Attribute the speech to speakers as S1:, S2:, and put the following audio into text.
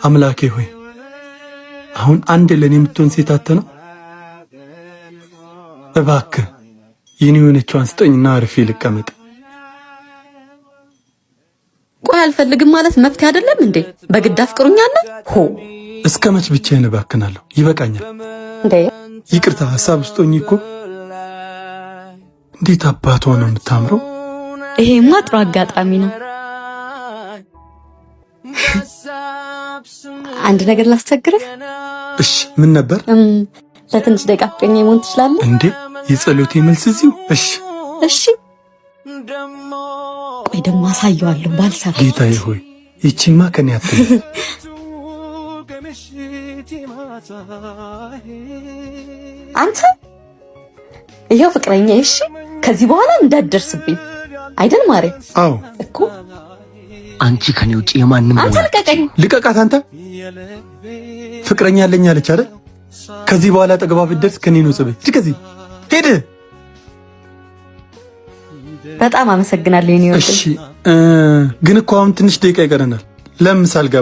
S1: አምላኬ ሆይ አሁን አንድ ለኔ የምትሆን ሴት አጥተህ ነው። እባክህ የኔ የሆነችዋን ስጠኝና አርፌ ልቀመጥ።
S2: ቆይ አልፈልግም ማለት መብት አይደለም እንዴ? በግድ አፍቅሩኛለ ሆ
S1: እስከ መች ብቻዬን እባክናለሁ? ይበቃኛል።
S2: እንዴ
S1: ይቅርታ ሀሳብ ስጦኝ እኮ። እንዴት አባቷ ነው የምታምረው!
S2: ይሄማ ጥሩ አጋጣሚ ነው። አንድ ነገር ላስቸግርህ።
S1: እሺ፣ ምን ነበር?
S2: ለትንሽ ደቂቃ ፍቅረኛ መሆን ትችላለህ?
S1: እንዴ የጸሎቴ መልስ እዚሁ። እሺ
S2: እሺ። ቆይ ደግሞ አሳየዋለሁ ባልሰራ።
S1: ጌታዬ ሆይ ይቺማ ከኔ አትለይ።
S2: አንተ ይኸው ፍቅረኛ። እሺ ከዚህ በኋላ እንዳትደርስብኝ አይደል ማሬ?
S1: አዎ
S2: እኮ
S3: አንቺ ከኔ ውጭ የማንም
S2: አንተ ልቀቀኝ።
S1: ልቀቃት። አንተ ፍቅረኛ አለኝ አለች አይደል? ከዚህ በኋላ አጠገቧ ብትደርስ ከኔ ነው ጽበይ። ሂድ ከዚህ ሂድ።
S2: በጣም አመሰግናለሁ የኔ ወድ።
S1: እሺ ግን እኮ አሁን ትንሽ ደቂቃ ይቀረናል። ለምሳ አልጋ